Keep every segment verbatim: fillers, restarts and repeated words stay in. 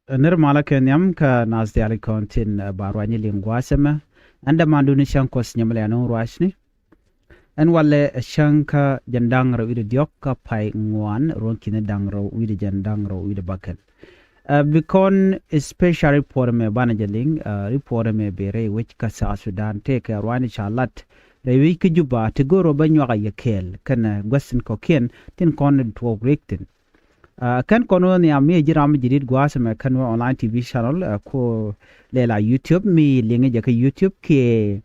Nir malä kɛ nhiam kä nath diaal kɔn tin ba ruacni liŋ gua̱a̱th ɛmɛ. Ɛn dämandun cäŋ Kuɔth nyɛmɛ lɛ ɛn ɣöö ruacni. Ɛn walɛ cäŋ kä jiɛn da̱ŋ rɛw wi̱cdɛ diɔ̱k kä pay ŋuan ruɔ̱n ki̱ni da̱ŋ rɛw wi̱cdɛ jiɛn da̱ŋ rɛw wi̱cdɛ bäkɛl. Bi kɔn special report ɛmɛ banɛ jɛ liŋ, report ɛmɛ bɛ rɛy wec kä South Sudan tëëkɛ ruacni ca lat rɛy wec kä Juba ti go̱o̱r ɔ bä nyuak a yɛ kɛɛl kɛnɛ gua̱thin kɔ̱kiɛn tin kɔn tuɔɔk riɛk thi̱n. Kɛn kɔn wä nhiam mi ji̱ ram mi ji̱ di̱t gua̱a̱th ɛmɛ kɛn wä online T V channel, ko lɛla YouTube mi liŋi jɛ kä YouTube kiɛ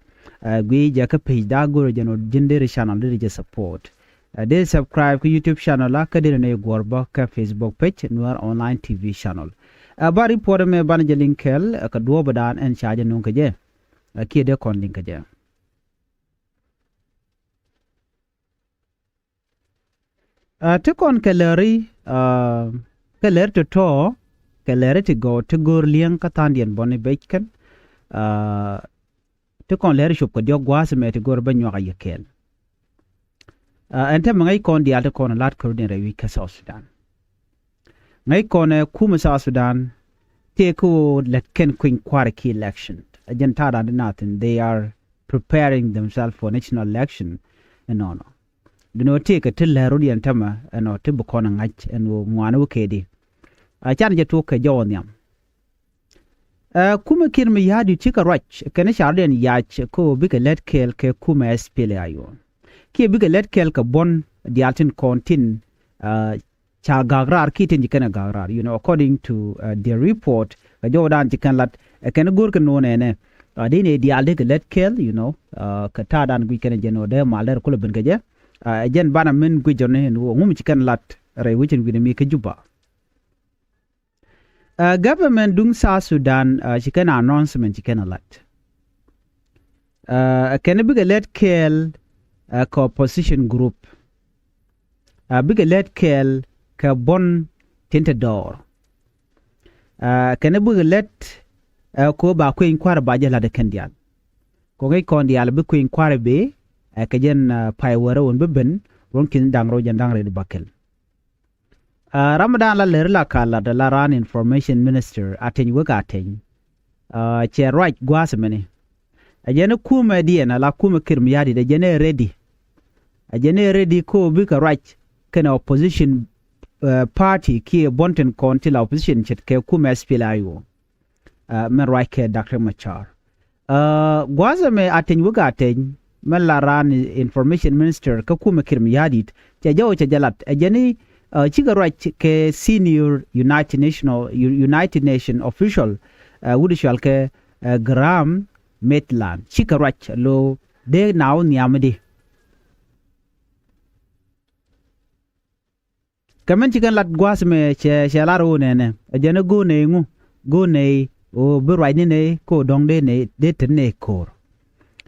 guiy jɛ kä page da go̱o̱r jɛ nɔ ji̱n deri channel deri jɛ support. Deri subscribe kä YouTube channel la kä deri nɛ guɔ̱r bä kä Facebook page Nuer online T V channel. Ba report ɛmɛ banɛ jɛ liŋ kɛɛl kä duɔ̱ɔ̱p dan ɛn ca jɛ nuŋ kä jɛ. Kiɛ dee kɔn liŋ kä jɛ. Ti kɔn kɛ lɛri, kɛ lɛri ti tɔ̱, kɛ lɛri ti gɔw ti go̱o̱r liɛŋ kä tha̱a̱ŋdiɛn bɔni bec kɛn. Ti kɔn lɛri cop kɛ diɔ̱k gua̱a̱th ɛmɛ ti go̱o̱r bä nyuak a yɛ kɛɛl. Ɛn tɛmɛ ŋäc kɔn diaal ti kɔn lat kärudin rɛy wi̱c kä South Sudan. Ŋäc kɔn ɛ kumɛ South Sudan tëëkɛ ɣöö lät kɛn kui̱ny kua̱r ki election. Ɛ jɛn ta̱a̱ raan di nathin, they are preparing themselves for national election. Ɛnɔnɔ. Duundɛ ɣöö tëëkɛ ti lɛr rɔ̱diɛn täämɛ ɛnɔ ti bi kɔn ɛ ŋa̱c ɛn ɣöö ŋuani wä kɛ di. A can jɛ tuɔk kɛ jɔw nhiam. Ɛ kumɛ Kiir Mayardit cikɛ ruac kɛn ca rɔ̱diɛn yac kä ɣöö bikɛ lät kɛɛl kɛ kumɛ S P L A I O. Kiɛ bikɛ lät kɛɛl kɛ buɔ̱n diaal tin kɔn tin ca gak raar kiɛ tin ci kɛn ɛ gak raar, you know, according to their report. Kɛ jɔwdan ci kɛn lat ɛ kɛn go̱o̱r kɛ no̱o̱n ɛnɛ. Dee nɛ diaal dee kɛ lät kɛɛl, you know, kɛ ta̱a̱dan guic kɛn ɛ jɛn ɣöö dee mal dee rɛ kulɛ ben kɛ jɛ. Ɛ jɛn banɛ min guic jɔni ɛn ɣöö ŋum ci kɛn lat rɛy wecin wi̱nɛ mi kä Juba. Ɛ government duŋ South Sudan ci kɛn announcement ci kɛn ɛ lat. Ɛ kɛn bikɛ lät kɛɛl kɛ opposition group. Ɛ bikɛ lät kɛɛl kɛ buɔ̱n tin te dɔɔr. Ɛ kɛn bikɛ lät ɛ ko ba kueny kua̱r ba jɛ lat ɛ kɛn diaal. Kɔ ŋäc kɔn diaal bi kueny kua̱r bi ɛ kɛ jɛn pay wärä wun bi ben ruɔ̱n ki̱n da̱ŋ rɛw jɛn da̱ŋ rɛw di bäkɛl. Ɛ ramdan la lɛri la ka lat la raan information minister Ateny Wek Ateny. Ɛ cɛ ruac gua̱a̱th mini. Ɛ jɛn kumɛ diɛn ala kumɛ Kiir Mayardit ɛ jɛn ɛ ready. Ɛ jɛn ɛ ready ko bikɛ ruac kɛnɛ opposition party kiɛ buɔ̱n tin kɔn ti la opposition ce̱tkɛ kumɛ S P L A I O. Mɛn ruac kɛ Doctor Machar. Gua̱a̱th ɛmɛ Ateny Wek Ateny mɛ la raan information minister kä kumɛ Kiir Mayardit cɛ jɛ wä cɛ jɛ lat ɛ jɛn i̱ cikɛ ruac kɛ senior United National United Nation official wut cual kɛ Graham Maitland cikɛ ruac lo dee na wä nhiamdi. Kɛ min ci kɛn lat gua̱a̱th mɛ cɛ cɛ lar ɣöö nɛnɛ ɛ jɛn ɛ go̱o̱r nɛy ŋu go̱o̱r nɛy ɣöö bi ruacni nɛy ko̱o̱r dɔ̱ŋ dee nɛy dee tet nɛy ko̱o̱r.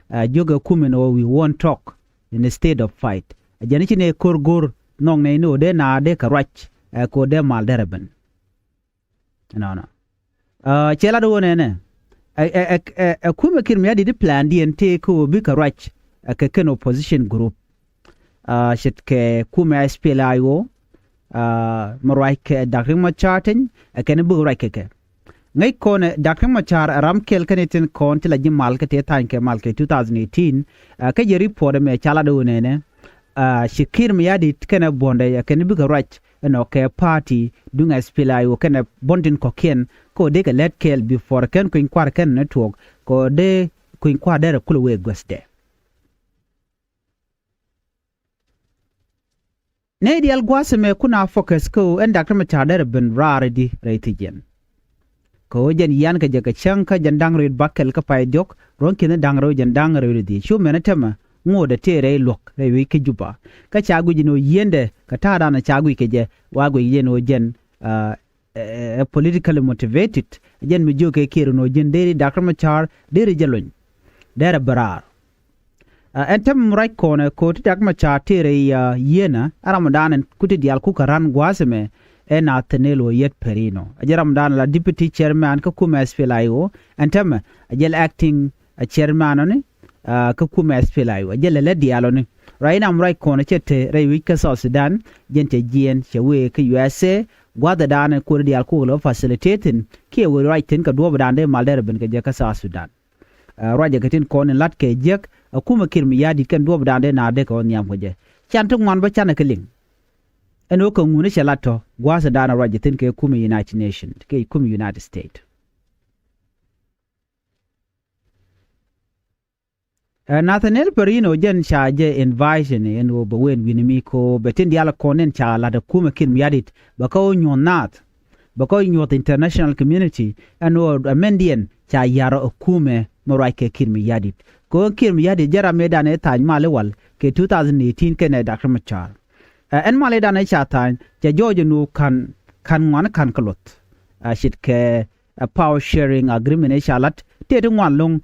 Ɛ jiök ɛ kumɛ ni ɣöö we won't talk in the state of fight. Ɛ jɛn ci nɛy ko̱o̱r go̱o̱r nhɔk nɛy ni ɣöö dee na dee kɛ ruac ɛ ko̱o̱r dee mal derɛ ben. Nɔnɔ. Cɛ lat ɣöö nɛnɛ ɛ kumɛ Kiir Mayardit plan diɛn tëë kä ɣöö bikɛ ruac ɛ kɛ kɛn opposition group. Ce̱tkɛ kumɛ S P L A I O mɛ ruac kɛ Doctor Machar Teny ɛ kɛn bikɛ ruac kɛ kɛ. Ŋäc kɔn ɛ Doctor Machar ɛ ram kɛl kɛn itin kɔn ti la ji̱ mal kɛ tëë tha̱a̱ny kɛ mal kɛ two thousand eighteen. Kä jɛ report ɛmɛ ca lat ɣöö nɛnɛ ci Kiir Mayardit kɛnɛ buɔ̱ndɛ ɛ kɛn bikɛ ruac ɛnɔ kɛ party duŋ S P L A I O kɛnɛ buɔ̱n tin kɔ̱kiɛn kɛ ɣöö dee kɛ lät kɛɛl before kɛn kui̱ny kua̱r kɛn ni tuɔɔk kɛ ɣöö dee kui̱ny kua̱r derɛ kulɛ wee guäthdɛ. Nɛy diaal gua̱a̱th ɛmɛ kun a focus kä ɣöö ɛn Doctor Machar derɛ ben raar i̱di rɛy thi̱jiɛn. Kɛ ɣöö jɛn yian kɛ jɛ kɛ cäŋ kä jɛn da̱ŋ rɛw bäkɛl kä pay diɔ̱k ruɔ̱n ki̱n da̱ŋ rɛw jɛn da̱ŋ rɛw i̱di cu mɛn ɛ tämɛ ŋo̱o̱dɛ tëë rɛy luɔ̱k rɛy wec kä Juba. Kä ca guic ɛn ɣöö yiendɛ kɛ ta̱a̱dan ca guic kɛ jɛ wa guic jɛn ɣöö jɛn ɛ politically motivated. Jɛn mi jiök kɛ Kiir ɛn ɣöö jɛn deri Doctor Machar deri jɛ lony. Derɛ bɛ raar. Ɛn täämɛ mi ruac kɔnɛ ko̱ ti Doctor Machar tëë rɛy yieenä ɛ ramdan ɛn kuti diaal kukɛ ran gua̱a̱th ɛmɛ. Ɛn a Nathaniel Oyet Perino ɛ jɛ ramdan la deputy chairman kä kumɛ S P L A I O. Ɛn täämɛ ɛ jɛ la acting chairman ɔni kä kumɛ S P L A I O ɛ jɛ lɛ lɛ diaal ɔni. Ruac inam ruac kɔnɛ cɛ te rɛy wi̱c kä South Sudan jɛn cɛ jiɛɛn cɛ wëë kä U S A. gua̱thɛ da̱a̱n ɛ kuäär diaal kok lɛ facilitating kiɛ wee ruac thi̱n kɛ duɔ̱ɔ̱p da̱a̱n dee mal dee rɛ ben kɛ jɛ kä South Sudan. Ruacɛ kɛ tin kɔn in la̱t kɛ jiäk ɛ kumɛ Kiir Mayardit kɛn duɔ̱ɔ̱p da̱a̱n dee naar dee kɛ wä nhiam kɛ jɛ. Can ti ŋuan bä canɛ kɛ liŋ. Ɛn ɣöö kɛ ŋun i̱ cɛ lat tɔ̱ gua̱a̱th da̱a̱n ruacɛ thi̱n kɛ kumɛ United Nations kɛ kumɛ United States. Ɛ Nathaniel Perino jɛn ca jɛ invite ni ɛn ɣöö bɛ wen wi̱ni mi ko bɛ tin diaal kɔn in ca lat ɛ kumɛ Kiir Mayardit bɛ kä ɣöö nyuɔ̱th naath bɛ kä ɣöö nyuɔ̱th international community ɛn ɣöö ɛ mɛndiɛn ca yar ɛ kumɛ mɛ ruac kɛ Kiir Mayardit. Kɛ ɣöö Kiir Mayardit jɛ ram mëëdan ɛ tha̱a̱ny mal i̱ wal kɛ two thousand eighteen kɛnɛ Doctor Machar. Ɛ ɛn mal i̱dan ɛ ca tha̱a̱ny cɛ jɔɔc ɛn ɣöö ka̱n ka̱n ŋuan ka̱n kä luɔth. Ɛ ce̱tkɛ ɛ power sharing agreement ëë ca la̱t tëë ti ŋuan lo̱ŋ.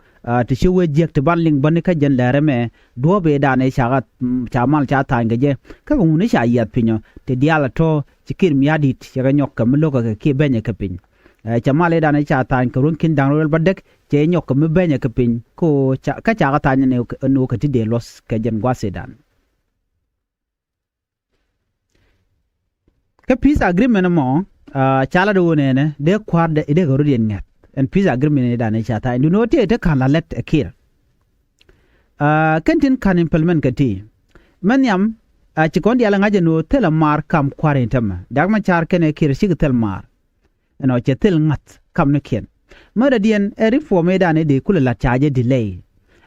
Ti ci wee jiäk ti ban liŋ bäni kä jɛn lɛr ɛmɛ duɔ̱ɔ̱p ëëdan ëë ca ɣath ca mal ca tha̱a̱ny kɛ jɛ. Kä kɛ ŋun i̱ ca yiath pinyɔ ti diaal ɛ tɔ̱ ci Kiir Mayardit cɛ kɛ nyɔk kɛ mi lo̱kɛ kɛ kiɛ bɛnyɛ kɛ piny. Ɛ cɛ mal ëëdan ëë ca tha̱a̱ny kɛ ruɔ̱n ki̱n da̱ŋ rɛw bädäk cɛ nyɔk kɛ mi bɛnyɛ kɛ piny kä ca kä ca ɣä tha̱a̱ny ni wä kɛ ti dee luɔ̱th kɛ jɛn gua̱a̱th ëëdan. Kä peace agreement mɔ ca lat wä nɛnɛ dee kua̱r dee kɛ rot yɛn ŋɛth. Ɛn peace agreement ni dan i̱ ca tha̱a̱ny dun wä tëë te ka̱n la lɛt ɛ Kiir. Kɛn tin ka̱n implement kɛ ti mɛ nhiam. Ci kɔn diaal ŋa̱c ɛn wä thilɛ maar kam kua̱r in tämɛ Doctor Machar kɛnɛ Kiir cikɛ thil maar. Ɛnɔ cɛ thil ŋa̱th kamnikiɛn. Märɛ diɛn ɛ reform ëëdan ëë dee kulɛ la̱t ca jɛ delay.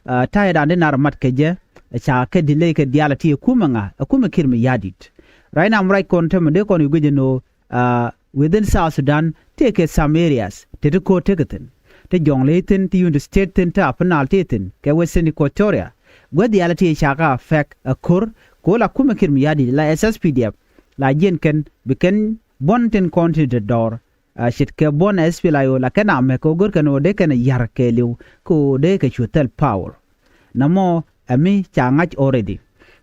Ta̱yɛ dan di nar mat kɛ jɛ ca kɛ delay kɛ diaal ɛ ti ɛ kumɛ ŋa ɛ kumɛ Kiir Mayardit. Right now mi ruac kɔn tämɛ dee kɔn i̱ guic ɛn ɣöö within South Sudan tëëkɛ some areas te ti ko̱r tekɛ thi̱n. Ti Jonglei thi̱n, ti Unity State thi̱n, ti Upper Nile ti thi̱n kɛ Western Equatoria. Guäth diaal ɛ ti ca kɛ affect ɛ ko̱r ko̱ la kumɛ Kiir Mayardit la S S P D F la jiɛn kɛn bi kɛn buɔ̱n tin kɔn ti dɔ̱r. Ce̱tkɛ buɔ̱n S P L A I O la kɛn amɛ kɛ ɣöö gör kɛn ɣöö dee kɛn yar kɛɛliw kɛ ɣöö dee kɛ cu thil power. Nɔmɔ ɛ mi ca ŋa̱c already.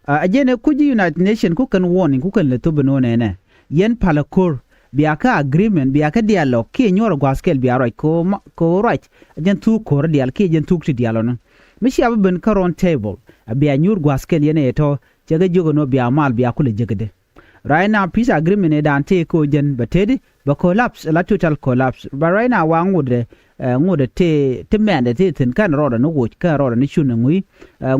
Ɛ jɛn ɛ kuc United Nation ku kɛn warning ku kɛn lɛ thop ɛn ɣöö nɛnɛ yɛn palä ko̱r bia kä agreement bia kä dialogue kiɛ nyuɔr ɛ gua̱a̱th kɛl bia ruac kɛ ɣöö ruac ɛ jɛn thuk ko̱r diaal kiɛ jɛn thuk ti diaal ɔnɔ. Mi cia bi ben kä round table ɛ bia nyuur gua̱a̱th kɛl yɛn ɛ tɔ̱ cɛ kɛ jiök ɛn ɣöö bia mal bia kulɛ jiäkädɛ. Right now peace agreement ëëdan tëë ko̱ jɛn bɛ tëëdi bɛ collapse la total collapse. But right now wa ŋotdɛ ŋotdɛ tëë ti mɛndɛ tëë thi̱n kɛn rɔɔdɛ ni woc kɛn rɔɔdɛ ni cun ni ŋui̱.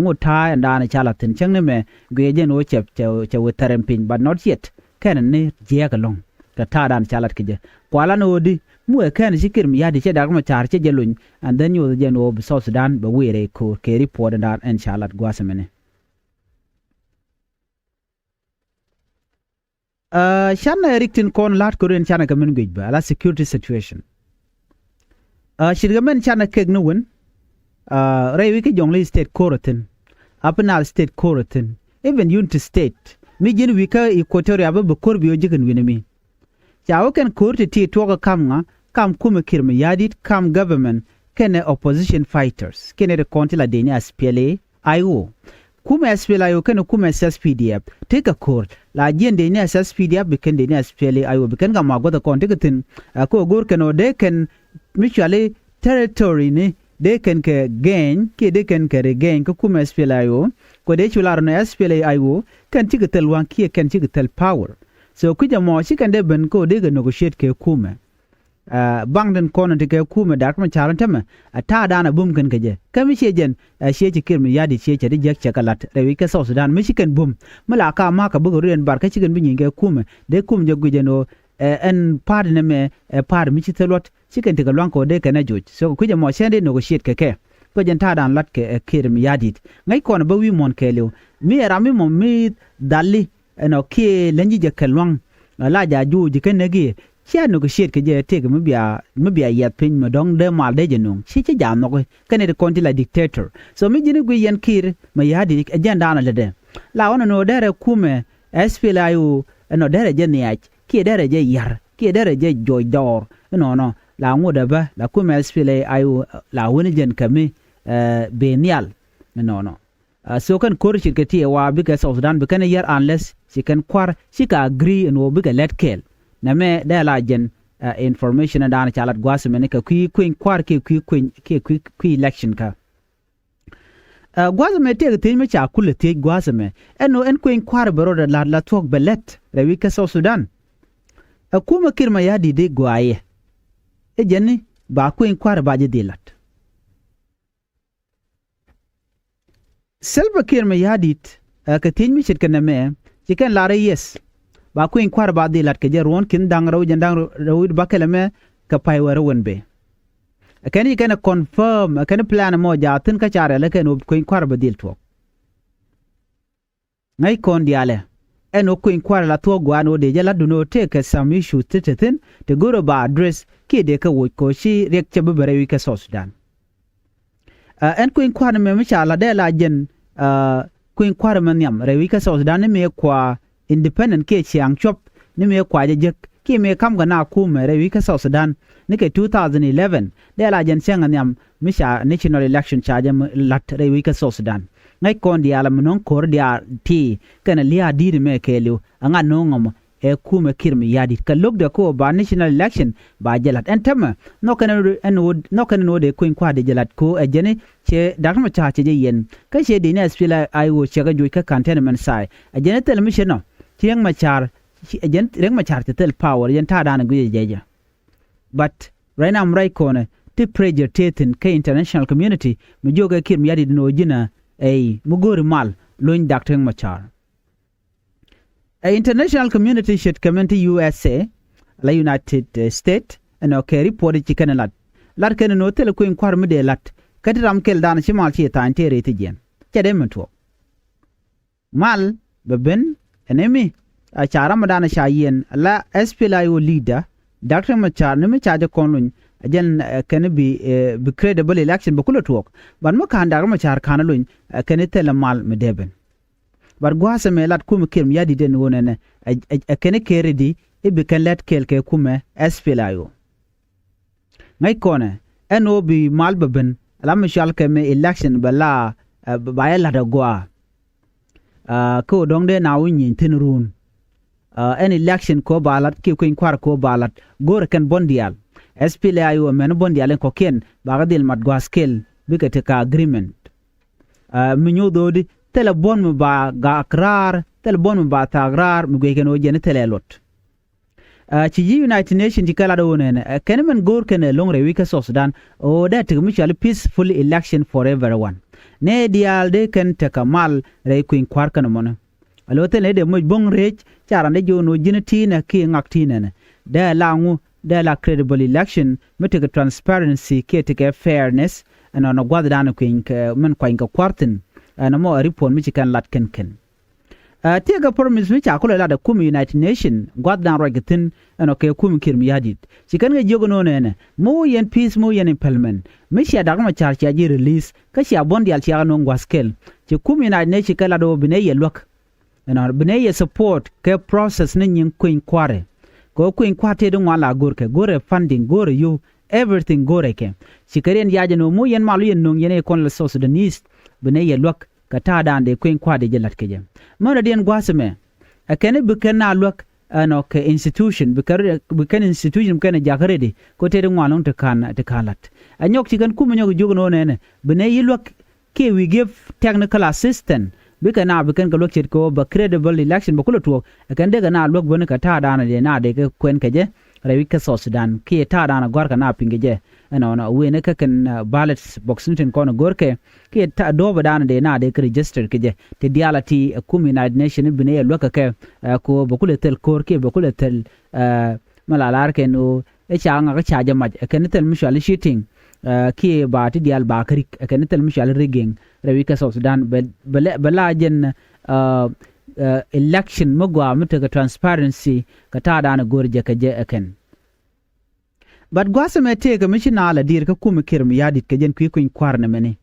Ŋot ta̱a̱ ɛn daanɛ ca la thi̱n cäŋ ni mɛ guiɛ jɛn ɣöö cɛ cɛ wee thɛrɛm piny but not yet. Kɛn ni jiɛɛk ɛlɔ̱ŋ kɛ ta̱a̱ dan ca lat kɛ jɛ kualan ɣöödi mi wee kɛn ci Kiir Mayardit cɛ Doctor Machar cɛ jɛ lony. And then nyoth jɛn ɣöö bi South Sudan bɛ wi̱i̱ rɛy ko̱o̱r kɛ report ɛn daanɛ ɛn ca lat gua̱a̱th ɛmɛni. Canɛ rik tin kɔn la̱t kɛ ruëën canɛ kɛ min guic bä ala security situation. Ce̱tkɛ min canɛ kek ni wän rɛy wi̱c kä Jonglei State ko̱r a thi̱n. Upper Nile State ko̱r a thi̱n. Even Unity State mi ji̱n wi̱i̱ kä Equatoria bä bi ko̱r bi ɣä ji̱ kɛn wi̱n mi. Ca wä kɛn ko̱r ti ti tuɔkä kam ŋa kam kumɛ Kiir Mayardit kam government kɛnɛ opposition fighters kɛnɛ ti kɔn ti la dee ni S P L A I O. Kumɛ S P L A I O kɛnɛ kumɛ S S P D F tekɛ ko̱r la jiɛn dee ni S S P D F bi kɛn dee ni S P L A I O bi kɛn kɛ ma guäth kɔn tekɛ thi̱n. Ɛ kɛ ɣöö go̱o̱r kɛn ɣöö dee kɛn mi cuali territory ni dee kɛn kɛ gain kiɛ dee kɛn kɛ regain kä kumɛ S P L A I O. Kɛ dee cu lar ni S P L A I O kɛn cikɛ thil waŋ kiɛ kɛn cikɛ thil power. So kui̱c ɛmɔ ci kɛn dee ben kä ɣöö dee kɛ negotiate kɛ kumɛ. Baŋ tin kɔn ti kɛ kumɛ Doctor Machar tämɛ ɛ ta̱a̱ dan ɛ bum kɛn kɛ jɛ kä mi ciɛ jɛn ɛ ciɛ ci Kiir Mayardit ciɛ cɛ ti jiäk cɛ kɛ la̱t rɛy wi̱c kä South Sudan mi ci kɛn bum mi la ka ma̱a̱k kɛ bikɛ ruëën bar kä ci kɛn bi nyieny kɛ kumɛ dee kumɛ jɛ guic ɛn ɣöö ɛ ɛn pa̱a̱t ɛn ɛmɛ ɛ pa̱a̱t mi ci thil luɔt ci kɛn tekɛ lua̱ŋ kɛ ɣöö dee kɛn ɛ joc. So kui̱c ɛmɔ cɛn dee negotiate kɛ kɛ kä jɛn ta̱a̱ dan la̱t kɛ ɛ Kiir Mayardit ŋäc kɔn ɛ bä wi̱i̱ muɔ̱n kɛɛliw mi ɛ ram mi mɔ mi dhali. Ɛnɔ kiɛ leny ji̱ jɛ kɛ lua̱ŋ la ja̱ juuc ji̱ kä näk i̱ cia negotiate kɛ jɛ tëëk mi bia mi bia yiath piny mi dɔ̱ŋ dee mal dee jɛ nuŋ ci ci ja̱ nhɔki kɛn it kɔn ti la dictator. So mi ji̱n i̱ guic yɛn Kiir Mayardit ɛ jɛn daanɔ lätdɛ la ɣɔn ɛn ɣöö derɛ kumɛ S P L A I O ɛnɔ derɛ jɛ nhiac kiɛ derɛ jɛ yar kiɛ derɛ jɛ juɔc dɔɔr. Ɛnɔnɔ la ŋot ɛ bä la kumɛ S P L A I O la wen jɛn kɛ mi ben nhial. Ɛnɔnɔ. So kɛn ko̱r ce̱tkɛ ti ɛ wa bikɛ South Sudan bi kɛn ɛ yär unless ci kɛn kua̱r cikɛ agree ɛn ɣöö bikɛ lɛt kɛɛl. Nɛmɛ dee la jɛn information ɛn daanɔ ca lat gua̱a̱th ɛmɛni kɛ kui̱ kueny kua̱r kiɛ kui̱ kueny kiɛ kui̱ kui̱ election kä. Gua̱a̱th ɛmɛ tëëkɛ thiec mi ca kulɛ thiec gua̱a̱th ɛmɛ ɛn ɣöö ɛn kueny kua̱r bɛ rɔɔdɛ la̱t la thuɔ̱k bɛ lɛt rɛy wi̱c kä South Sudan. Ɛ kumɛ Kiir Mayardit i̱ gɔaa yɛ i̱ jɛn i̱ ba kuëny kua̱r ba jɛ dhil la̱t. Salva Kiir Mayardit ɛ kɛ thiec mi ce̱tkɛ nɛmɛ ci kɛn lar i̱ yes, ba kuëny kua̱r ba dhil la̱t kɛ jɛ ruɔ̱n ki̱n da̱ŋ rɛw jɛn da̱ŋ rɛw wi̱cdɛ bäkɛl ɛmɛ kɛ pay wärä wän bëë. Ɛ kɛn ci kɛn ɛ confirm ɛ kɛn plan ɛmɔ jaathin kä ca rɛl ɛ kɛn ɣöö kuëny kua̱r bɛ dhil tuɔɔk. Ŋäc kɔn diaalɛ ɛn ɣöö kuëny kua̱r la thuɔ̱k gɔaa ɛn ɣöö dee jɛ la̱tdun ɣöö tëëkɛ some issues ti te thi̱n ti go̱rɛ ba address kiɛ dee kɛ woc kɛ ɣöö ci riɛk cɛ bi bɛ rɛy wi̱c kä South Sudan. Ɛ ɛn kuëny kua̱r ni mɛ mi ca la̱t dee la jɛn ɛ kuëny kua̱r mɛ nhiam rɛy wi̱c kä South Sudan ni mëë kua independent kiɛ ciaŋ cuɔp ni mëë kua jɛ jek kiɛ mëë ka̱mkɛ na kumɛ rɛy wi̱c kä South Sudan ni kɛ two thousand eleven dee la jɛn cäŋ ɛ nhiam mi ca national election ca jɛ mi la̱t rɛy wi̱c kä South Sudan. Ŋäc kɔn diaal mi no̱o̱ŋ ko̱r diaal ti kɛnɛ lia̱a̱ di̱i̱t mɛ kɛɛliw ɛŋa no̱o̱ŋ ɛmɔ ɛ kumɛ Kiir Mayardit kɛ lo̱kdɛ ko̱ ba national election ba jɛ la̱t ɛn tämɛ nhɔk kɛn ɛn ɣöö nhɔk kɛn ɛn ɣöö dee kuëny kua̱r dee jɛ la̱t ko̱ ɛ jɛn i̱ cɛ Doctor Machar cɛ jɛ yɛn kä cɛ dee ni SPLA-IO cɛ kɛ juɔc kä cantonment site ɛ jɛn i̱ thil mi cɛ nɔ ci Riek Machar ci ɛ jɛn Riek Machar cɛ thil power ɛ jɛn ta̱a̱ da̱a̱n ɛ guic ɛ jɛ jɛ. But right now mi ruac kɔnɛ ti pressure tëë thi̱n kä international community mi jiökɛ Kiir Mayardit ni ɣöö ji̱n ɛ ɛ mi go̱o̱ri mal lony Doctor Riek Machar. Ɛ international community ce̱tkɛ min ti U S A la United States ɛn ɔ kɛ report ci kɛn ɛ la̱t la̱t kɛn ɛn ɣöö thilɛ kuëny kua̱r mi dee la̱t kä ti ram kɛl da̱a̱n ci mal ci tha̱a̱ny tëë rɛy thi̱jiɛn. Cɛ dee min tuɔɔk mal bɛ ben ɛn imi a ca ram mi da̱a̱n ca yiɛn la SPLA-IO leader Doctor Machar ni mi ca jɛ kɔn luny a jɛn ɛ kɛn bi ɛ bi credible election bɛ kulɛ tuɔɔk. But mi ka̱n Doctor Machar ka̱n luny ɛ kɛn thilɛ mal mi dee ben. But gua̱a̱th ɛmɛ lat kumɛ Kiir Mayardit ɛn ɣöö nɛnɛ ɛ kɛn kɛɛri di i̱ bi kɛn lɛt kɛɛl kɛ kumɛ SPLA-IO. Ŋäc kɔnɛ ɛn ɣöö bi mal bɛ ben ala mi cual kɛ mɛ election bɛ la ɛ ba yɛ la̱t ɛ gɔaa. Kä ɣöö dɔ̱ŋ dee na wä nyieny thi̱n ruun ɛn election kɛ ɣöö ba la̱t kiɛ kuëny kua̱r kɛ ɣöö ba la̱t go̱o̱rɛ kɛn buɔ̱n diaal. SPLA-IO ɛmɛn buɔ̱n diaal in kɔ̱kiɛn bakɛ dhil mat gua̱a̱th kɛl bikɛ ti ka agreement. Mi nyoth ɣöödi thilɛ buɔ̱n mi ba gak raar thilɛ buɔ̱n mi ba thaak raar mi guic kɛn ɣöö jɛn thilɛ luɔt. Ci ji̱ United Nations ci kɛ lat ɣöö nɛnɛ ɛ kɛn mɛn go̱o̱r kɛn ɛ lo̱ŋ rɛy wi̱c kä South Sudan ɣöö dee tekɛ mi cɔal i̱ peaceful election for everyone. Nɛ diaal dee kɛn tekɛ mal rɛy kuëny kua̱r kɛn mɔnɛ. A lo̱ thilɛ nɛ dee moc bo̱ŋ rëëc ca raan dee jiök ni ɣöö ji̱n ti̱i̱nɛ kiɛ ŋak ti̱i̱nɛ nɛ dee la ŋu dee la credible election mi tekɛ transparency kiɛ tekɛ fairness. Ɛnɔnɔ gua̱thdan kuëny kɛ mɛn kuany kɛ kua̱r thi̱n ɛn ɛmɔ ɛ report mi ci kɛn lat kɛn kɛn. Ɛ tiekɛ promise mi ca kulɛ lat ɛ kum United Nation gua̱thdan ruac kɛ thi̱n ɛnɔ kɛ kum Kiir Mayardit ci kɛn kɛ jiök ɛnɔnɔ ɛnɛ mi wä yɛn peace mi wä yɛn implement mi cia Doctor Machar cia ji̱ release kä cia buɔ̱n diaal cia kɛ no̱o̱ŋ gua̱th kɛl. Ci kum United Nation kɛ lat ɣöö bi nɛ yɛ luäk ɛnɔ bi nɛ yɛ support kɛ process ni nyiŋ kuëny kua̱rɛ. Kɛ ɣöö kuëny kua̱r tëë di ŋuan la go̱rkɛ go̱rɛ funding go̱rɛ yio̱w everything go̱rɛ kɛ. Ci kɛ riɛn yac ɛn ɣöö mi wä yɛn mal wä yɛn no̱o̱ŋ yɛn ɛ kɔn la South Sudanese bi nɛ yɛ luäk. Kɛ ta̱a̱dan dee kuëny kua̱r dee jɛ la̱t kɛ jɛ. Mänɛ diɛn gua̱a̱th ɛmɛ ɛ kɛn i̱ bi kɛn na luäk ɛnɔ kɛ institution bi kɛn institution bi kɛn jakä redi kɛ tëë di ŋuan lo̱ŋ ti ka̱n ti ka̱n la̱t. Ɛ nyɔk ci kɛn kumɛ nyɔk jiök ɛn ɣöö nɛnɛ bi nɛ yi luäk kiɛ we give technical assistance bikɛ na bi kɛn kɛ luäk ce̱tkɛ ɣöö bɛ credible election bɛ kulɛ tuɔɔk. Ɛ kɛn dekɛ na luäk bäni kɛ ta̱a̱dan dee na dee kɛ kuɛn kɛ jɛ rɛy wi̱c kä South Sudan kiɛ ta̱a̱dan gɔ̱a̱rkɛ na piny kɛ jɛ. Ɛnɔnɔ wëë ni kä kɛn ballot box ni tin kɔn go̱rkɛ kiɛ duɔ̱ɔ̱pɛ da̱a̱n dee na dee kɛ register kɛ jɛ ti diaal a ti ɛ kum United Nation bi ni yɛ luäk kɛ kɛ. Ɛ kɛ ɣöö bɛ kulɛ thil ko̱r kiɛ bɛ kulɛ thil ɛ mi la la̱r kɛn ɣöö ɛ ca ŋak ɛ ca jɛ mac ɛ kɛn thil mi cual i̱ cheating. Ɛ kiɛ ba ti diaal ba kä rik ɛ kɛn thil mi cual i̱ rigging rɛy wi̱c kä South Sudan bɛ bɛ la jɛn ɛ ɛ election mi gɔaa mi tekɛ transparency kɛ ta̱a̱dan go̱r jɛ kɛ jɛ ɛ kɛn. But gua̱a̱th ɛmɛ tëëkɛ mi ci naal a diir kä kumɛ Kiir Mayardit kɛ jɛn kui̱ kui̱ny kua̱r nɛmɛni.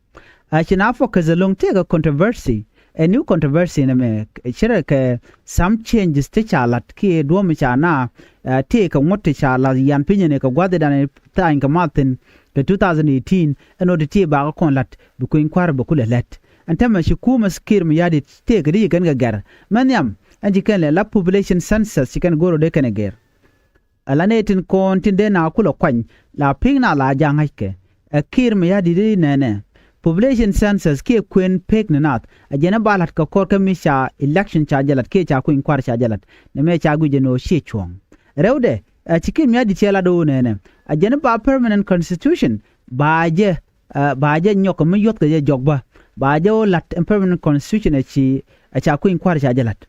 A ci na focus ɛlɔ̱ŋ tëëkɛ controversy ɛ new controversy nɛmɛ cärɛ kɛ some changes ti ca la̱t kiɛ duɔ̱ɔ̱p mi ca na tëëkɛ ŋuɔ̱t ti ca la̱t yan pinyɛ ni kɛ gua̱thdan tha̱a̱ny kɛ math thi̱n kɛ two thousand eighteen ɛn ɣöö ti tëë bakä kɔn la̱t bi kui̱ny kua̱r bɛ kulɛ lät. Ɛn täämɛ ci kumɛ Kiir Mayardit tëëkɛ di ci kɛn kɛ gɛr mɛ nhiam ɛn ci kɛn lɛ la population census ci kɛn go̱r ɣöö dee kɛn ɛ gɛr. Ala nɛy tin kɔn tin dee na kulɛ kuany la pi̱i̱ŋ na la ja̱ ŋa̱ckɛ. Ɛ Kiir Mayardit i̱ nɛnɛ population census kiɛ kuën pek ni nath a jɛn ɛ ba la̱t kɛ kɔr kä mi ca election ca jɛ la̱t kiɛ ca kuny kua̱r ca jɛ la̱t. Nɛmɛ ca guic ɛn ɣöö ciɛ cuɔ̱ɔ̱ŋ. Rɛwdɛ, ɛ, ci Kiir Mayardit cɛ lat ɣöö nɛnɛ, ɛ jɛn ba permanent constitution ba jɛ, ɛ, ba jɛ nyɔk mi yuɔth kɛ jɛ jɔk bä, ba jɛ ɣöö lat permanent constitution ɛ ci, ɛ ca kui̱ny kua̱r ca jɛ lat.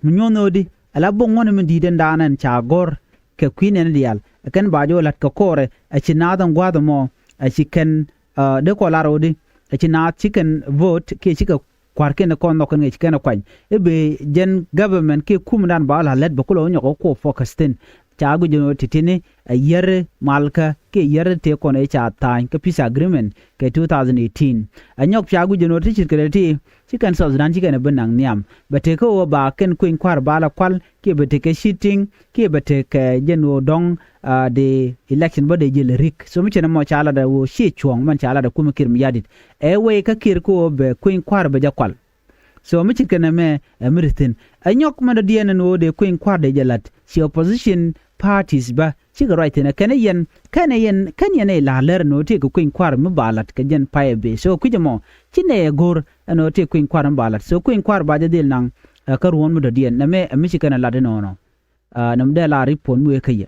Mi nyuɔ̱n ɣöö di, ɛ la bok ŋuɔ̱n mi di̱i̱t ɛn daanɛ ca gɔ̱r kɛ kui̱ nɛn diaal, ɛ kɛn ba jɛ ɣöö lat kɛ kɔrɛ, ɛ ci naath ɛn gua̱a̱th ɛmɔ, ɛ ci kɛn, ɛ, dee kɔ lar ɣöö di, ɛ ci naath ci kɛn vote kiɛ ci kɛ kua̱rkiɛn kɔn nhɔk kɛn ŋic kɛn kuany i̱ bëë jɛn government kiɛ kumdan ba la lät bɛ kulɛ wä nyɔk wä kuɔ focus thi̱n. Ca guic jɛn ɣöö ti̱ti̱ni ɛ yär malkä kiɛ yär tëë kɔn ëë ca tha̱a̱ny kä peace agreement kɛ two thousand eighteen. Ɛ nyɔk ca guic jɛn ɣöö ti ce̱tkɛ ti ci kɛn South Sudan ci kɛn ɛ bi naŋ nhiam bɛ tekɛ ɣöö ba kɛn kui̱ny kua̱r ba la kual kiɛ bɛ tekɛ cheating kiɛ bɛ tekɛ jɛn ɣöö dɔ̱ŋ, ah, dee election bä dee jɛ lɛ rik. So mi cɛn ɛmɔ ca lat ɛ ɣöö ciɛ cuɔ̱ɔ̱ŋ mɛn ca lat ɛ kumɛ Kiir Mayardit. Ɛ wee kä Kiir kä ɣöö bɛ kui̱ny kua̱r bɛ jɛ kual. So mi ce̱tkɛ nɛmɛ ɛ mi ri thi̱n. Ɛ nyɔk mɛn dɔ̱diɛn ɛn ɣöö dee kui̱ny kua̱r dee jɛ la̱t ci opposition parties bä cikɛ ruac thi̱n ɛ kɛn ɛ yɛn kɛn ɛ yɛn kɛn yɛn ɛ la lɛr ɛn ɣöö tëëkɛ kui̱ny kua̱r mi ba la̱t kɛ jɛn pay ɛ bëë. So kui̱c ɛmɔ ci nɛ ɛ go̱r ɛn ɣöö tëëkɛ kui̱ny kua̱r mi ba la̱t. So kui̱ny kua̱r ba jɛ dhil naŋ, ɛ, kä ruɔ̱n mi dɔ̱diɛn nɛmɛ ɛ mi ci kɛn ɛ la̱t ɛnɔnɔ. Ɛ, nɛmɛ dee la report mi wee kä yɛ.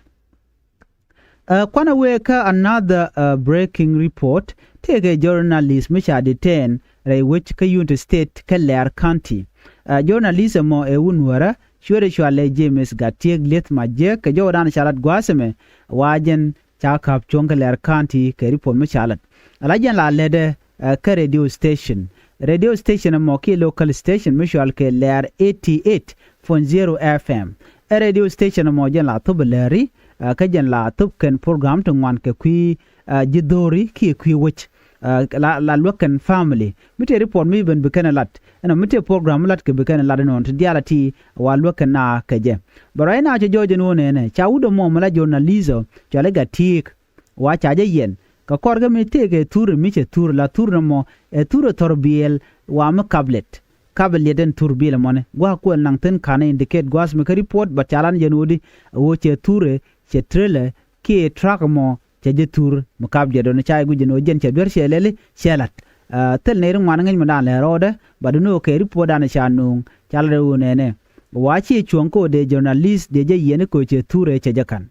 Ɛ, kuanɛ wee kä another, ɛ, breaking report. Tëëkɛ journalist mi ca detain rɛy wec kä Unity State kä Leer County. Ɛ, journalist ɛmɔ ɛ wun wärä cuɛrɛ cualɛ James Gatiek Lieth Majek kɛ jɔwdan ca lat gua̱a̱th ɛmɛ wa jɛn ca ka̱p cuɔ̱ŋ kä Leer County kɛ report mi ca lat. Ala jɛn la lɛtdɛ, ɛ, kä radio station. Radio station ɛmɔ kiɛ local station mi cual kɛ Leer eighty eight point zero F M. Ɛ radio station ɛmɔ jɛn la thop ɛ lääri, ɛ, kä jɛn la thop kɛn program ti ŋuan kɛ kui̱, ɛ, ji̱ dho̱ri kiɛ kui̱ wec. Ɛ, la, la luäk kɛn family. Mi tëë report mi ben bi kɛn ɛ lat. Ɛnɔ mi tëë program mi lat kɛ bi kɛn ɛ lat ɛnɔn ti diaal a ti wa luäk kɛn na kɛ jɛ. Bɛ ruac na cɛ jɔɔc ɛn wä nɛnɛ. Ca wut ɛmɔ mi la journalist ɔ, cɔal i̱ Gatiek. Wa ca jɛ yɛn. Kɛ kɔr kä mi tëëkɛ thur mi cɛ thur la thur nɔmɔ, ɛ thur ɛ thɔr biɛɛl wa mi kap lɛt. Kap lɛt ɛn thur biɛɛl ɛmɔni. Gua̱a̱k kuɛl naŋ thi̱n ka̱n indicate gua̱a̱th mi kä report, but ca lan jɛn ɣöödi, ɛ ɣöö cɛ thur ɛ, cɛ trailer, kiɛ truck ɛmɔ, cɛ jɛ thur mi kap lɛt ɔni ca jɛ guic jɛn ɣöö jɛn cɛ duer cɛ lɛli, cɛ lat. Ɛ, thil nɛy ri ŋuan ŋäc mi dan lɛ rɔɔdɛ, but ni ɣöö kɛ report dan ca nuŋ, ca lat ɛ ɣöö nɛnɛ. Wa ci cuɔ̱ŋ kä ɣöö dee journalist, dee jɛ yɛn i̱ kɛ ɣöö cɛ thur ɛ cɛ jɛ ka̱n.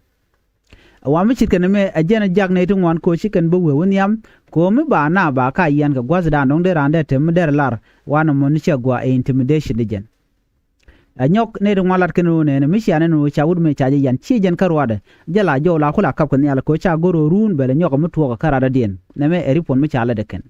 Wa mi ce̱tkɛ nɛmɛ ɛ jɛn ɛ jak nɛy ti ŋuan kɛ ɣöö ci kɛn bä wee wä nhiam kɛ ɣöö mi ba na ba ka yian kɛ gua̱thdan dɔ̱ŋ dee raan dee te mi dɛr lar wa nɔmɔ ni cɛ gua ɛ intimidation di jɛn. Ɛ nyɔk nɛy ti ŋuan lat kɛn ɣöö nɛɛni mi cia nɛn ɣöö ca wut mi ca jɛ yian ci jɛn kä ruaadɛ jɛ la jɔw la ku la kap kɛ nhial kɛ ɣöö ca go̱r ɣöö ruun bɛl ɛ nyɔk ɛ mi tuɔɔk ɛ kä radädiɛn. Nɛmɛ ɛ report mi ca lat ɛ kɛn.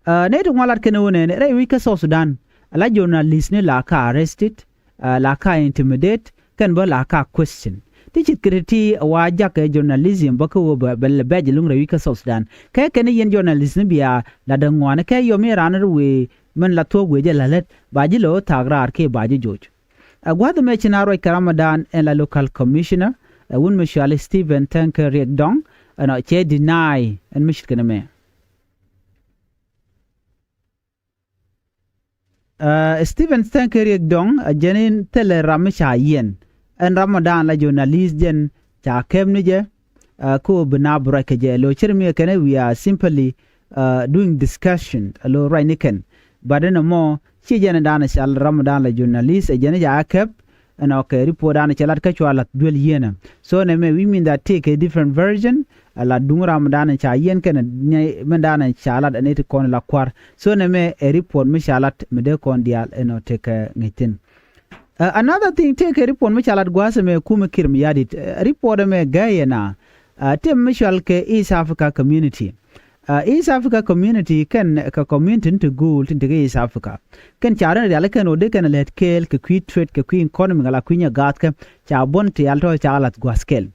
Ɛ, nɛy ti ŋuan lat kɛn ɣöö nɛɛni rɛy wi̱c kä South Sudan, ala journalist ni la ka arrested, ɛ, la ka intimidate, kɛn bä la ka question. Ti ce̱tkɛ ti ti wa jakɛ journalism bä kä ɣöö bɛ, bɛ lɛ bɛc luŋ rɛy wi̱c kä South Sudan. Kɛ kɛn i̱ yɛn journalist ni bia la däŋ ŋuani kɛ yɔm i̱ raan ri wëë mɛn la thuɔ̱k wëë jɛ la lät ba ji̱ lo̱ thaak raar kiɛ ba ji̱ joc. Ɛ gua̱th ɛmɛ ci na ruac kɛ Ramadan ɛn la local commissioner, ɛ wun mi cuali Stephen Thɛŋkɛ Riek Dɔŋ, ɛnɔ cɛ deny ɛn mi ce̱tkɛ nɛmɛ. Ɛ, Stephen Thɛŋkɛ Riek Dɔŋ, ɛ jɛn in thilɛ ram mi ca yiɛn. Ɛn ram mi daan la journalist jɛn ca kɛp ni jɛ, ɛ, kä ɣöö bi na bi ruac kɛ jɛ. Lo cir mi ɛ kɛn ɛ we are simply, ɛ, doing discussion, ɛ lo ruac ni kɛn. But ɛn ɛmɔ, ci jɛn ɛ daan ɛ cal ram mi daan la journalist, ɛ jɛn ɛ ca kɛp, ɛn ɔ kɛ report dan cɛ lat kä cua lath duel yienä. So nɛmɛ, we mean that tëëkɛ different version, ɛ la duŋ ram dan ca yiɛn kɛn ɛ mɛn dan ca lat ɛ ni ti kɔn la kua̱r. So nɛmɛ ɛ report mi ca lat mi dee kɔn diaal ɛn ɔ tëëkɛ ŋi̱c thi̱n. Ɛ, another thing, tëëkɛ report mi ca lat gua̱a̱th ɛmɛ kumɛ Kiir Mayardit. Ɛ, report ɛmɛ gäyɛ na, ɛ, tëë mi cual kɛ East Africa Community. Ɛ, East Africa Community kɛn kɛ community ni ti guul tin ti kä East Africa. Kɛn ca rin rial kɛn ɣöö dee kɛn lät kɛɛl kɛ kui̱ trade kɛ kui̱ economy ala kui̱ nyɛ gaath kɛ ca buɔ̱n ti al tɔ̱ ca lath gua̱a̱th kɛl.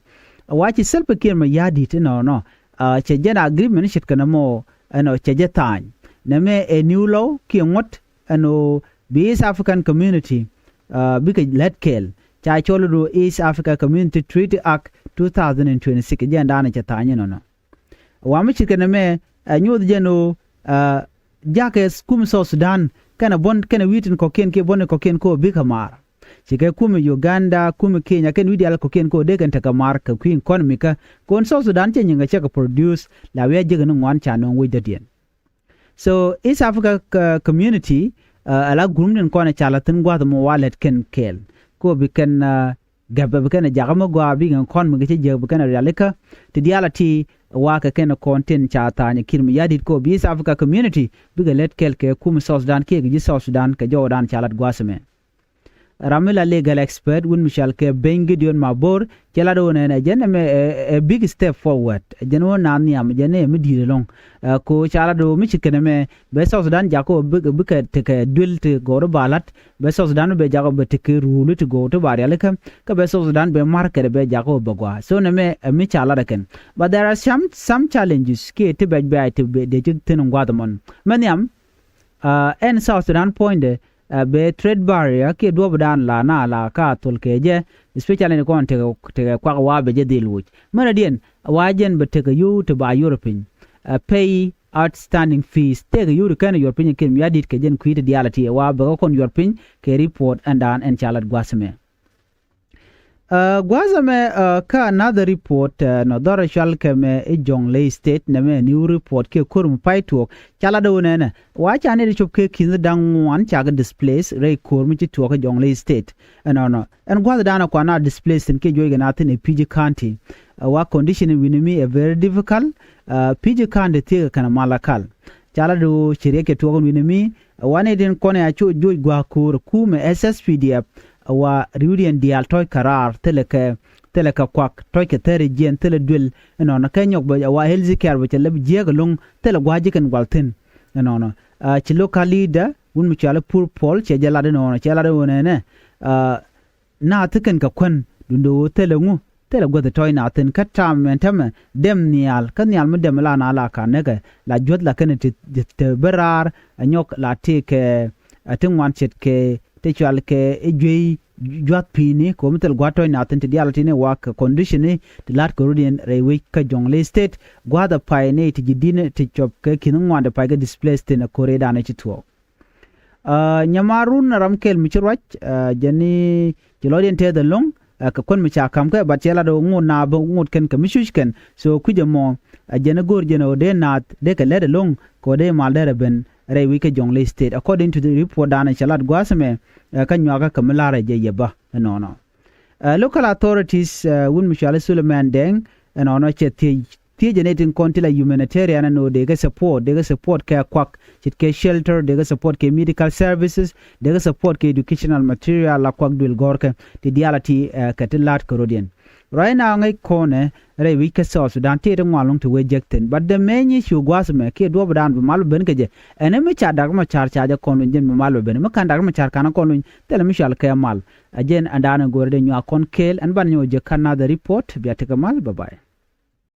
Wa ci Salva Kiir Mayardit inɔnɔ, ɛ, cɛ jɛn agreement ce̱tkɛ nɛmɔ ɛnɔ cɛ jɛ tha̱a̱ny. Nɛmɛ ɛ new law kiɛ ŋuɔ̱t ɛn ɣöö bi East African Community, ɛ, bikɛ lät kɛɛl. Ca cɔl i̱ do East Africa Community Treaty Act two thousand and twenty-six, jɛn daanɛ cɛ tha̱a̱ny inɔnɔ. Wa mi ce̱tkɛ nɛmɛ, ɛ, nyoth jɛn ɣöö, ɛ, jakɛ kum South Sudan kɛnɛ buɔ̱n kɛnɛ wi̱i̱ tin kɔ̱kiɛn kiɛ buɔ̱n tin kɔ̱kiɛn kä ɣöö bikɛ maar. Ce̱tkɛ kum Uganda, kum Kenya, kɛn wi̱i̱ diaal kɔ̱kiɛn kä ɣöö dee kɛn tekɛ maar kɛ kui̱ economy kä. Kɛ ɣöö South Sudan cɛ nyiŋ kɛ cɛ kɛ produce la wi̱i̱ a jiäk ni ŋuan ca nööŋ wec dɔ̱diɛn. So East Africa, ɛ, Community, ɛ, ala gurum tin kɔn ɛ ca la thi̱n gua̱th mɔ wa lät kɛn kɛɛl. Kä ɣöö bi kɛn, ɛ, gɛpɛ bi kɛn ɛ jakä mi gɔaa bikɛ kɔn mi kɛ cä jiäk bi kɛn ɛ rialikä ti diaal a ti. Wakɛ kɛn ɛ kɔn tin ca tha̱a̱ny ɛ Kiir Mayardit kɛ ɔ bi East Africa Community bikɛ lät kɛl kɛ kum South Sudan kiɛ kɛ ji̱ South Sudan kɛ jɔwdan ca lat gua̱a̱th ɛmɛ. Ram mi la legal expert wun mi cɔal kɛ Beny Gideon Mabor cɛ lat ɣöö nɛn ɛ jɛn ɛmɛ ɛ big step forward, ɛ jɛn ɣöö naath nhiam, ɛ jɛn ɛ mi di̱i̱t ɛlɔ̱ŋ. Ko ca lat ɣöö mi ci kɛn ɛmɛ bɛ South Sudan jakä ɣöö bikɛ tekɛ duel ti gɔw ti ba la̱t, bɛ South Sudan bɛ jakä bɛ tekɛ ruuli ti gɔw ti ba rialikä, kä bɛ South Sudan bɛ ma̱r kɛt bɛ jakä ɣöö bɛ gɔaa. So nɛmɛ ɛ mi ca lat ɛ kɛn, but there are some, some challenges kiɛ ti bɛc bɛ̈ɛ̈c ti dee ci thi̱n in gua̱a̱th ɛmɔn. Mɛ nhiam, ɛn South Sudan puɔ̱nydɛ bɛ trade barrier kiɛ duɔ̱pdan la na la ka thol kɛ jɛ, especially ni kɔn tekɛ, tekɛ kuak wa bɛ jɛ dhil wuc. Mɛn adiɛn wa jɛn bɛ tekɛ yio̱w ti ba yuɔr piny, pay outstanding fees tekɛ yio̱w ti kɛn yuɔr piny ɛ Kiir Mayardit kɛ jɛn kui̱ ti diaal a ti wa bɛ kɛ kɔn yuɔr piny kɛ report ɛndan ɛn ca lat gua̱a̱th ɛmɛ. Gua̱a̱th ɛmɛ kä another report nɔ dhɔr ɛ cɔal kɛ mɛ i̱ Jonglei State nɛmɛ new report kiɛ ko̱r mi pay tuɔɔk ca lat ɣöö nɛnɛ wa ca nɛy ti cop kɛ ki̱n da̱ŋ ŋuan cakɛ displace rɛy ko̱r mi ci tuɔɔk kä Jonglei State. Ɛnɔnɔ ɛn gua̱a̱th danɔ kuan a displace thi̱n kiɛ juɔc kɛ na thi̱n ɛ Pigi County. Wa condition in wi̱ni mi ɛ very difficult. Pigi County thiekɛ kɛn a mal akal. Ca lat ɣöö ci riɛk kɛ tuɔɔk in wi̱ni mi ɛ wa nɛy tin kɔn ɛ a cu juɔc gua̱a̱k ko̱r ɛ kumɛ S S P D F. Ɛ wa ri̱wdiɛn diaal tɔ̱c kɛ raar thilɛ kɛ, thilɛ kɛ kuak tɔ̱c kɛ thäri jiɛn thilɛ duel. Ɛnɔnɔ kɛ nyɔk bɛ ɛ wa healthy care bɛ cɛ lɛp jiääk ɛlɔ̱ŋ thilɛ gua̱a̱k ji̱ kɛn gual thi̱n. Ɛnɔnɔ ci local leader wun mi cɔal i̱ Pur Pol cɛ jɛ lat ɛnɔnɔ cɛ lat ɛnɔnɔ ɛnɛ. Naath ti kɛn kɛ kuän duundɛ ɣöö thilɛ ŋu thilɛ guäth tɔ̱c naath thi̱n kä tam ɛn tämɛ dɛm nhial kä nhial mi dɛm la na la ka näkɛ la juäth la kɛn ti, ti, ti bi raar. Ɛ nyɔk la ti kɛ ɛ ti ŋuan ce̱tkɛ ti cɔal kɛ i̱ juey jua̱th pi̱i̱ni kɛ ɣöö mi thil gua̱a̱th tɔ̱c naath thi̱n ti diaal ti ni wa kɛ condition ni ti la̱t kɛ rut yɛn rɛy wec kä Jonglei State gua̱a̱th ɛ pay ni ti ji̱ di̱n ti cɔp kɛ ki̱n ŋuan ti pay kɛ displace thi̱n ɛ ko̱r ëëdan ɛ ci tuɔɔk. Nyamaar run ram kɛl mi ci ruac jɛn ni ci lɔcdiɛn tɛth ɛlɔ̱ŋ kɛ kuän mi ca ka̱m kɛ bat cɛ lat ɣöö ŋot na bä ŋot kɛn kɛ mi cuc kɛn. So kui̱c ɛmɔ ɛ jɛn i̱ go̱o̱r jɛn ɣöö dee naath dee kɛ lɛt ɛlɔ̱ŋ kɛ ɣöö dee mal dee rɛ ben rɛy wi̱c kä Jonglei State according to the report danɛ cɛ lat gua̱a̱th ɛmɛ. Kä nyuakä kɛ mi la̱rɛ jɛ yɛ bä ɛnɔnɔ. Local authorities wun mi cɔal i̱ Suleiman Deng ɛnɔnɔ cɛ thiec thiecä ni tin kɔn ti la humanitarian ɛn ɣöö dee kɛ support, dee kɛ support kɛ kuak ce̱tkɛ shelter, dee kɛ support kɛ medical services, dee kɛ support kɛ educational material la kuak duël gɔ̱rkɛ ti diaal a ti kɛ ti la̱t kɛ rɔ̱diɛn. Right now ŋäc kɔnɛ rɛy wi̱c kä South Sudan ti ti ŋuan lɔ̱ŋ ti wee jek thi̱n, but the main issue gua̱a̱th ɛmɛ kiɛ duɔ̱ɔ̱pdan bi mal bi ben kɛ jɛ. Ɛn mi ca Dak Macar ca jɛ kɔn luny jɛn bi mal bi ben, mi ka̱n Dak Macar ka̱n kɔn luny thilɛ mi cɔal kɛ mal. A jɛn ɛn da̱a̱n in go̱o̱rɛ dee nyuak kɔn kɛɛl ɛn ban nyɔk jɛ kä another report. Bia tekɛ mal, bye bye.